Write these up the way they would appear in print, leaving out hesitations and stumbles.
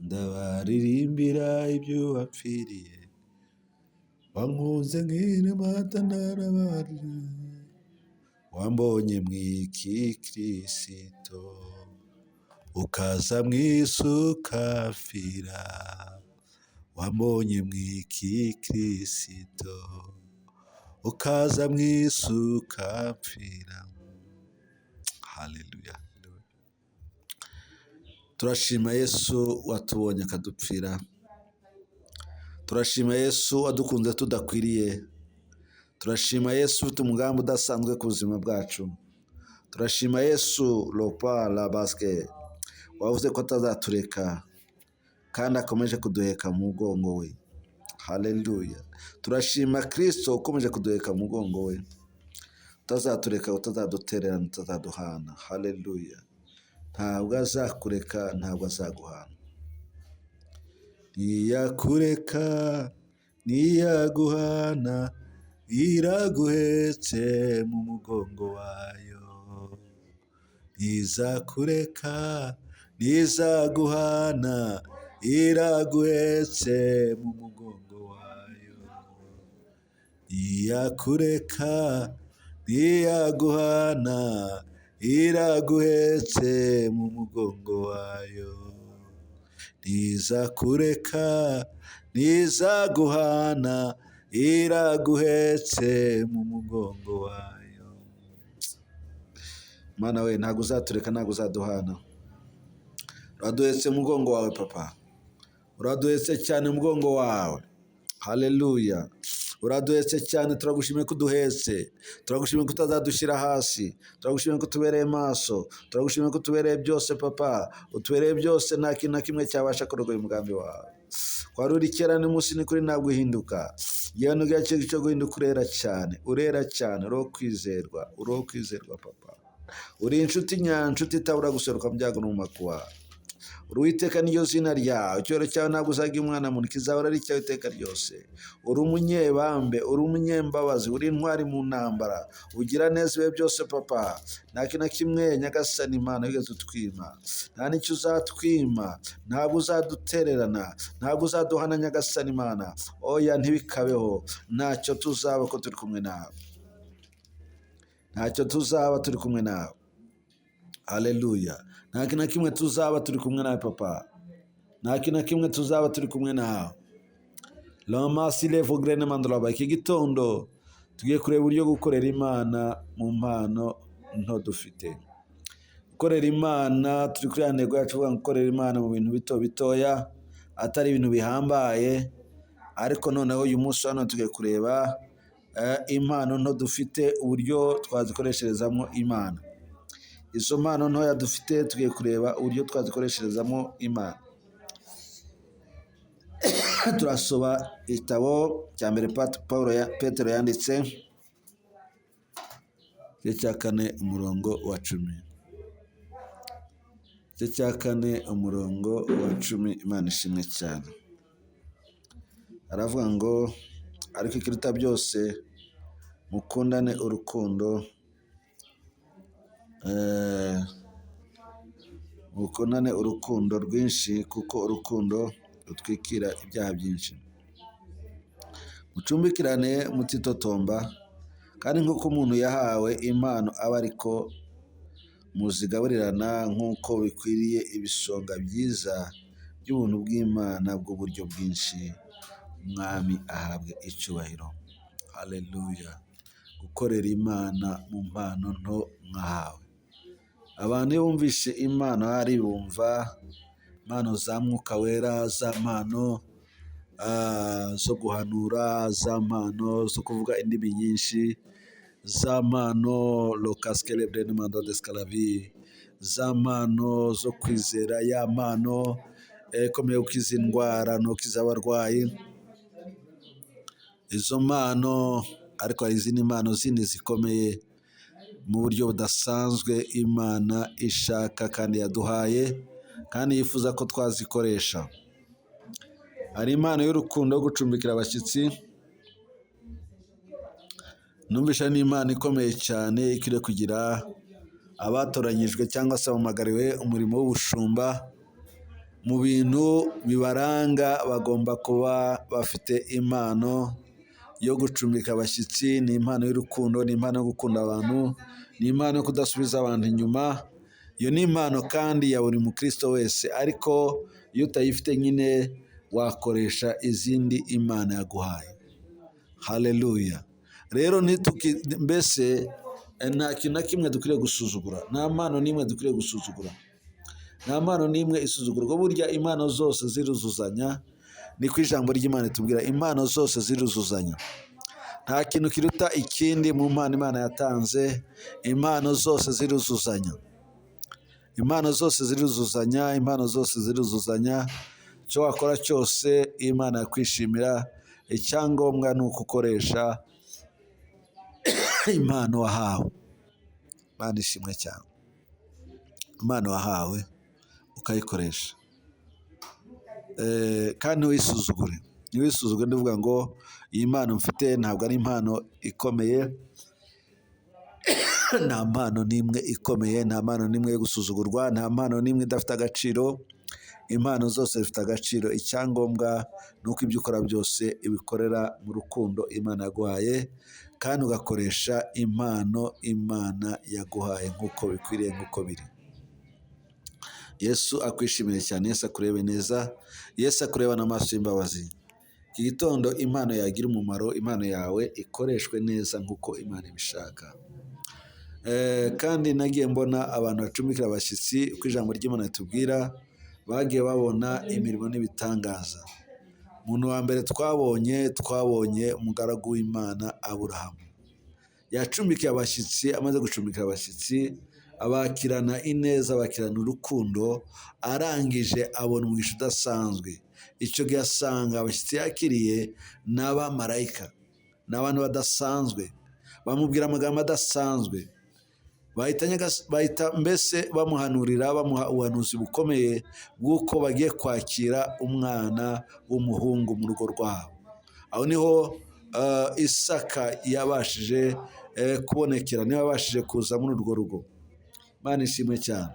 Ndabaririmbira ibyo wapfiriye, wankunze nk'inamata narabarira, wambonye mwiki Kirisito, ukaza mu isi ukamfira, wambonye mwiki Kirisito, ukaza mu isi ukamfira. Haleluya. Turashima Yesu watubonye akadupfira. Turashima Yesu wadukunze tudakwiriye. Turashima Yesu ufite umugambi udasanzwe ku buzima bwacu. Turashima Yesu lopa la basket wavuze ko atazatureka kandi akomeje kuduheka mu mugongo we. Haleluya. Turashima Kristo ukomeje kuduheka mu mugongo we, utazatureka, utazadutererana, utazaduhana. Haleluya. Ntabwo azakureka, ntabwo azaguhana. Ntiyakureka, ntiyaguhana, iraguhetse mu mugongo wayo. Ntizakureka, ntizaguhana, iraguhetse mu mugongo wayo. Ntiyakureka, ntiyaguhana, iraguhetse mu mugongo wayo. Ntizakureka, ntizaguhana, iraguhetse mu mugongo wayo. Mana we, ntabwo uzatureka, ntabwo uzaduhana. Uraduhetse mu mugongo wawe papa, uraduhetse cyane mu mugongo wawe. Haleluya. Uraduhetse cyane, turagushimiye ko uduhetse, turagushimiye ko utazadushyira hasi, turagushimiye ko utubereye maso, turagushimiye ko utubereye byose papa, utubereye byose, nta kintu na kimwe cyabasha kurogoya umugambi wawe. Kwari uri kera n'umunsi ni kuri, ntabwo uhinduka. Yewe nubwo cyo guhinduka, urera cyane, urera cyane, uri uwo kwizerwa, uri uwo kwizerwa papa. Uri inshuti nyanshuti itabura guseruka mu byago no mu makuba. Uri Uwiteka, niryo zina ryawe. Icyubahiro cyawe ntabwo uzagiha umwana muntu, kizahora ari icyawe iteka ryose. Uri umunyebambe, uri umunyembabazi, uri intwari mu ntambara, ugira neza ibihe byose papa. Nta kintu na kimwe Nyagasani Imana wigeze utwima, nta n'icyo uzatwima, ntabwo uzadutererana, ntabwo uzaduhana Nyagasani Imana. Oya, ntibikabeho, ntacyo tuzaba ko turi kumwe nawe, ntacyo tuzaba turi kumwe nawe. Haleluya. Nta kintu na kimwe tuzaba turi kumwe nawe papa, nta kintu na kimwe tuzaba turi kumwe nawe. Ramasi mandoraba. Iki gitondo tugiye kureba uburyo gukorera Imana mu mpano nto dufite. Gukorera Imana, turi kuri ya ntego yacu ivuga ngo gukorera Imana mu bintu bito bitoya, atari ibintu bihambaye. Ariko noneho uyu munsi hano tugiye kureba impano nto dufite, uburyo twazikoresherezamo Imana. Izo mpano ntoya dufite, tugiye kureba uburyo twazikoresherezamo Imana. Turasoma igitabo cya mbere Paul Petero yanditse, igice cya 4 umurongo wa 10, igice cya 4 umurongo wa 10. Imana ishimwe cyane. Aravuga ngo: "Ariko ikiruta byose, mukundane urukundo, mukundane urukundo rwinshi, kuko urukundo rutwikira ibyaha byinshi. Mucumbikirane mutitotomba, kandi nk'uko umuntu yahawe impano aba ariko muzigaburirana, nk'uko bikwiriye ibisonga byiza by'ubuntu bw'Imana bw'uburyo bwinshi. Umwami ahabwe icyubahiro." Haleluya. Gukorera Imana mu mpano nto mwahawe. Abantu iyo bumvishe impano, hari bumva impano za Mwuka Wera, za mpano zo guhanura, za mpano zo kuvuga indimi nyinshi, za mpano lokasikele mando descalavi, za mpano zo kwizera, ya mpano ikomeye gukiza indwara no gukiza abarwayi, izo mpano. Ariko hari izindi mpano zindi zikomeye mu buryo budasanzwe Imana ishaka kandi yaduhaye kandi yifuza ko twazikoresha. Hari impano y'urukundo yo gucumbikira abashyitsi. Numvisha ni impano ikomeye cyane ikwiriye kugira abatoranyijwe cyangwa se bahamagariwe umurimo w'ubushumba. Mu bintu bibaranga bagomba kuba bafite impano yo gucumbika abashyitsi, ni impano y'urukundo, ni impano yo gukunda abantu, ni impano yo kudasubiza abantu inyuma. Iyo ni impano kandi ya buri mukristo wese, ariko iyo utayifite nyine wakoresha izindi Imana yaguhaye. Haleluya. Rero mbese nta kintu na kimwe dukwiriye gusuzugura, nta mpano n'imwe dukwiriye gusuzugura, nta mpano n'imwe isuzugurwa. Burya impano zose ziruzuzanya, niko ijambo ry'Imana ritubwira, impano zose ziruzuzanya. Nta kintu kiruta ikindi mu mpano Imana yatanze, impano zose ziruzuzanya. Impano zose ziruzuzanya, impano zose ziruzuzanya. Icyo wakora cyose Imana yakwishimira, icyangombwa ni uko ukoresha impano wahawe. Imana ishimwe cyane. Impano wahawe ukayikoresha. Kandi ntiwisuzugure. Ntiwisuzugure ndavuga ngo iyi mpano mfite ntabwo ari impano ikomeye, nta mpano n'imwe ikomeye, nta mpano n'imwe yo gusuzugurwa, nta mpano n'imwe idafite agaciro. Impano zose zifite agaciro, icyangombwa ni uko ibyo ukora byose ibikorera mu rukundo Imana yaguhaye, kandi ugakoresha impano Imana yaguhaye nk'uko bikwiriye, nk'uko biri. Yesu akwishimire cyane, Yesu akurebe neza, Yesu akurebane amaso y'imbabazi. Iki gitondo impano yagira umumaro, impano yawe ikoreshwe neza nk'uko Imana ibishaka. Kandi nagiye mbona abantu bacumbikira abashyitsi, uko ijambo ry'Imana ritubwira, bagiye babona imirimo n'ibitangaza. Umuntu wa mbere twabonye umugaragu w'Imana Aburahamu. Yacumbikiye abashyitsi, amaze gucumbikira abashyitsi, abakirana ineza, abakirana urukundo, arangije abona umugisha udasanzwe. Icyo gihe asanga abashyitsi yakiriye ni abamarayika, ni abantu badasanzwe, bamubwira amagambo adasanzwe. Bahita mbese bamuhanurira, bamuha ubuhanuzi bukomeye bw'uko bagiye kwakira umwana w'umuhungu mu rugo rwabo. Aho niho Isaka yabashije kubonekera, niho yabashije kuza muri urwo rugo. Imana ishimwe cyane.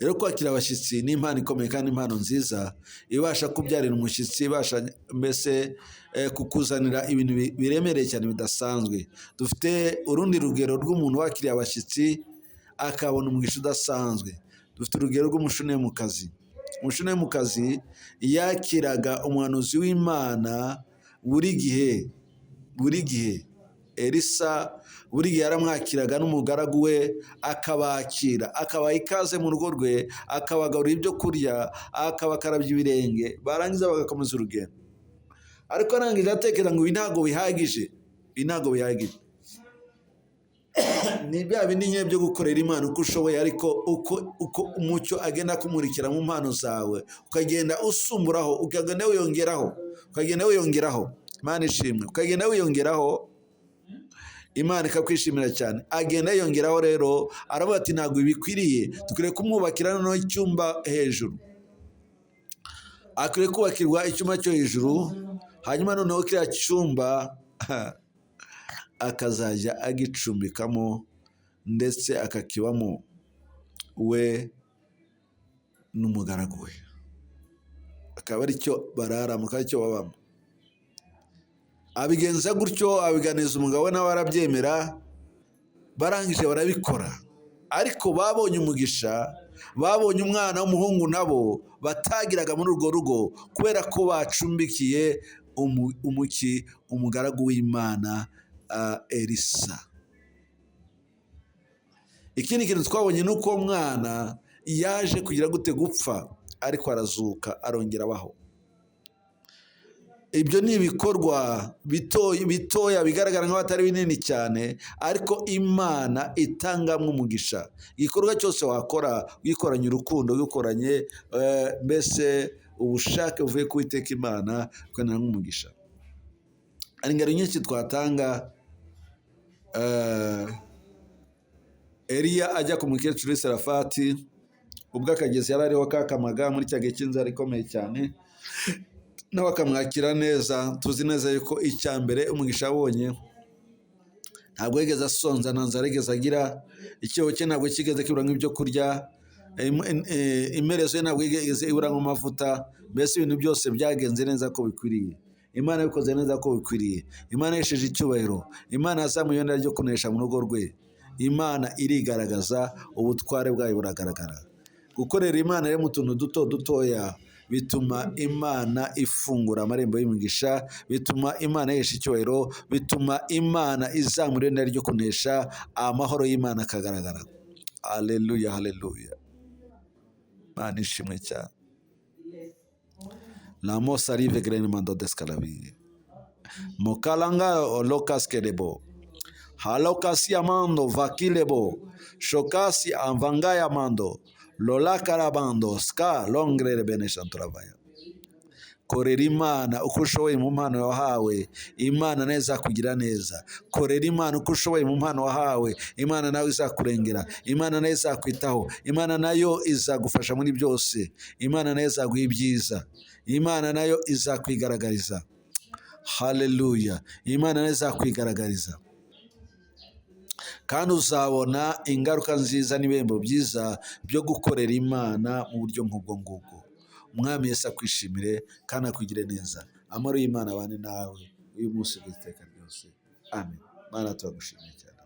Rero kwakira abashyitsi ni impano ikomeye kandi impano nziza, ibasha kubyarira umushyitsi, ibasha mbese kukuzanira ibintu biremereye cyane bidasanzwe. Dufite urundi rugero rw'umuntu wakiriye abashyitsi akabona umugisha udasanzwe. Dufite urugero rw'umushunemukazi. Umushunemukazi yakiraga umuhanuzi w'Imana buri gihe, buri gihe. Elisa buri gihe yaramwakiraga n'umugaragu we, akabakira, akabaha ikaze mu rugo rwe, akabagaburira ibyo kurya, akabakarabya ibirenge, barangiza bagakomeza urugendo. Ariko arangije atekereza ngo ibi ntabwo bihagije, ibi ntabwo bihagije. Ni bya bindi nyine byo gukorera Imana uko ushoboye, ariko uko umucyo agenda akumurikira mu mpano zawe, ukagenda usumburaho, ukagenda wiyongeraho, ukagenda wiyongeraho. Imana ishimwe, ukagenda wiyongeraho, Imana ikakwishimira cyane. Agenda yiyongeraho rero, aravuga ati ntabwo bikwiriye, dukwiriye kumwubakira noneho icyumba hejuru. Akwiriye kubakirwa icyumba cyo hejuru, hanyuma noneho kiriya cyumba akazajya agicumbikamo ndetse akakibamo we n'umugaragu we, akaba aricyo bararamo, akaba aricyo babamo. Abigenza gutyo, abiganiza umugabo we nawe arabyemera, barangije barabikora. Ariko babonye umugisha, babonye umwana w'umuhungu nabo batagiraga muri urwo rugo, kubera ko bacumbikiye umugaragu w'Imana Elisa. Ikindi kintu twabonye ni uko uwo mwana yaje kugira gute gupfa, ariko arazuka arongera abaho. Ibyo ni ibikorwa bitoya bigaragara nk'aho atari binini cyane, ariko Imana itangamo umugisha. Igikorwa cyose wakora wikoranye urukundo, wikoranye mbese ubushake buvuye ku Uwiteka Imana, ukanira nk'umugisha. Hari ingero nyinshi twatanga. Eliya ajya ku mukecuru w'i Sarafati, ubwo akagezi yari ariho kakamaga muri cya gihe cy'inzara ikomeye cyane, nawe akamwakira neza. Tuzi neza yuko icya mbere umugisha abonye, ntabwo yigeze asonza, nta nzara yigeze agira, icyobo cye ntabwo kigeze kibura nk'ibyo kurya. Imperezo ye ntabwo yigeze iburamo amavuta. Mbese ibintu byose byagenze neza ko bikwiriye. Imana yabikoze neza ko bikwiriye. Imana yesheje icyubahiro. Imana yazamuye ibendera ryo kunesha mu rugo rwe. Imana irigaragaza, ubutware bwayo buragaragara. Gukorera Imana rero mu tuntu duto dutoya bituma Imana ifungura amarembo y'imigisha, bituma Imana yesha icyubahiro, bituma Imana izamura ibendera ryo kunesha, amahoro y'Imana akagaragara. Haleluya, haleluya. Imana ishimwe cyane. La arrive grene mando descalavi. Mokalanga olokas kerebo. Halokasi amando vakilebo. Shokasi anvangaya mando. Lola karabando ska longre bene shantoravaya. Korera Imana uko ushoboye mu mpano wahawe, Imana nayo izakugira neza. Korera Imana uko ushoboye mu mpano wahawe, Imana nawe izakurengera, Imana nayo izakwitaho, Imana nayo izagufasha muri byose, Imana nayo izaguha ibyiza, Imana nayo izakwigaragariza. Haleluya, Imana nayo izakwigaragariza. Kandi uzabona ingaruka nziza n'ibihembo byiza byo gukorera Imana mu buryo nk'ubwo ngubwo. Umwami Yesu akwishimire kandi akugire neza. Amahoro y'Imana abane nawe uyu munsi n'iteka ryose. Amen. Mana, turagushimiye cyane.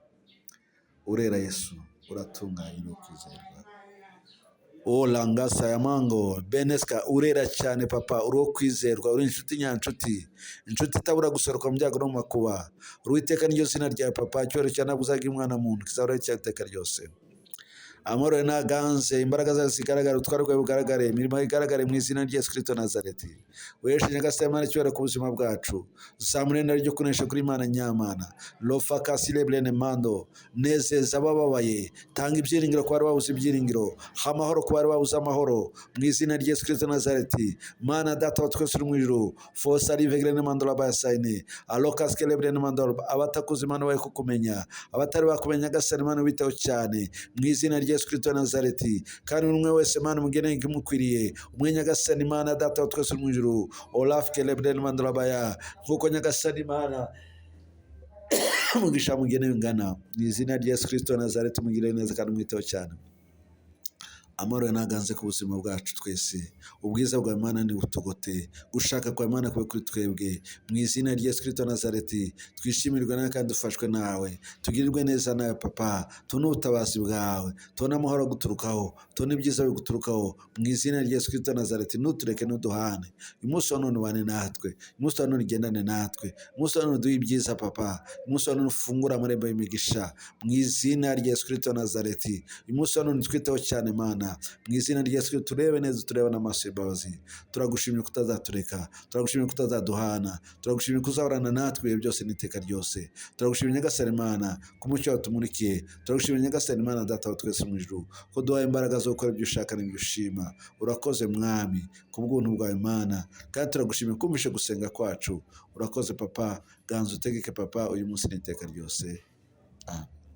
Urera Yesu, uratunganye no kwizerwa. O langasa ya mango beneska, urera cyane papa, uri uwo kwizerwa, uri inshuti nyanshuti, inshuti itabura guseruka mu byago no mu makuba. Uwiteka niryo zina ryawe papa, icyubahiro cyawe ntabwo uzagira umwana muntu, kizahora ari icyawe iteka ryose. Amahoro yawe naganze, imbaraga zawe zigaragare, ubutware bwawe bugaragare, imirimo yawe igaragare mu izina rya Yesu Kristo Nazareti. Weshe Nyagasani Imana icyubahiro ku buzima bwacu, zamura ibendera ryo kunesha kuri Imana nyamana. Lofa kasile blene mando, nezeza abababaye, tanga ibyiringiro ku bari babuze ibyiringiro, ha amahoro ku bari babuze amahoro, mu izina rya Yesu Kristo Nazareti. Mana data wa twese uri mu ijuru, fosa rive grene mando labayasaine, alokas kele blene mando, abatakuzi Imana baye kukumenya, abatari bakumenya Nyagasani Imana ubiteho cyane, mu izina rya Yesu Kristo Nazareti. Kandi umwe wese Mana umugeneye ikimukwiriye, umwe Nyagasani Imana data wa twese uri mu ijuru, Olaf kele blene mando labaya, nkuko Nyagasani Imana umugisha mugenewe ingana, mu izina rya Yesu Kristo Nazareti, umugirire neza kandi umwiteho cyane. Amahoro naganze ku buzima bwacu twese, ubwiza bwa Imana ni butugote, gushaka kwa Imana kube kuri twebwe, mu izina rya Yesu Kristo Nazareti. Twishimirwe nawe kandi dufashwe nawe, tugirirwe neza nawe papa, tubone ubutabazi bwawe, tubone amahoro aguturukaho, tubone ibyiza biguturukaho, mu izina rya Yesu Kristo Nazareti. Ntutureke, ntuduhane. Uyu munsi wa none ubane natwe, uyu munsi wa none ugendane natwe, uyu munsi wa none uduhe ibyiza papa, uyu munsi wa none ufungure amarembo y'imigisha, mu izina rya Yesu Kristo Nazareti. Uyu munsi wa none twiteho cyane Mana, mu izina rya Yesu Kristo, turebe neza, turebe n'amaso y'imbabazi. Turagushimira ko utazatureka, turagushimira ko utazaduhana, turagushimira ko uzahorana natwe ibihe byose n'iteka ryose. Turagushimira Nyagasani Imana ko umucyo wawe tumurikiye, turagushimira Nyagasani Imana data wa twese mu ijuru ko duhaye imbaraga zo gukora ibyo ushaka n'ibyo ushima. Urakoze Mwami ku bw'ubuntu bwawe Mana, kandi turagushimira kumvishe gusenga kwacu. Urakoze papa, ganza utegeke papa uyu munsi n'iteka ryose. Amen.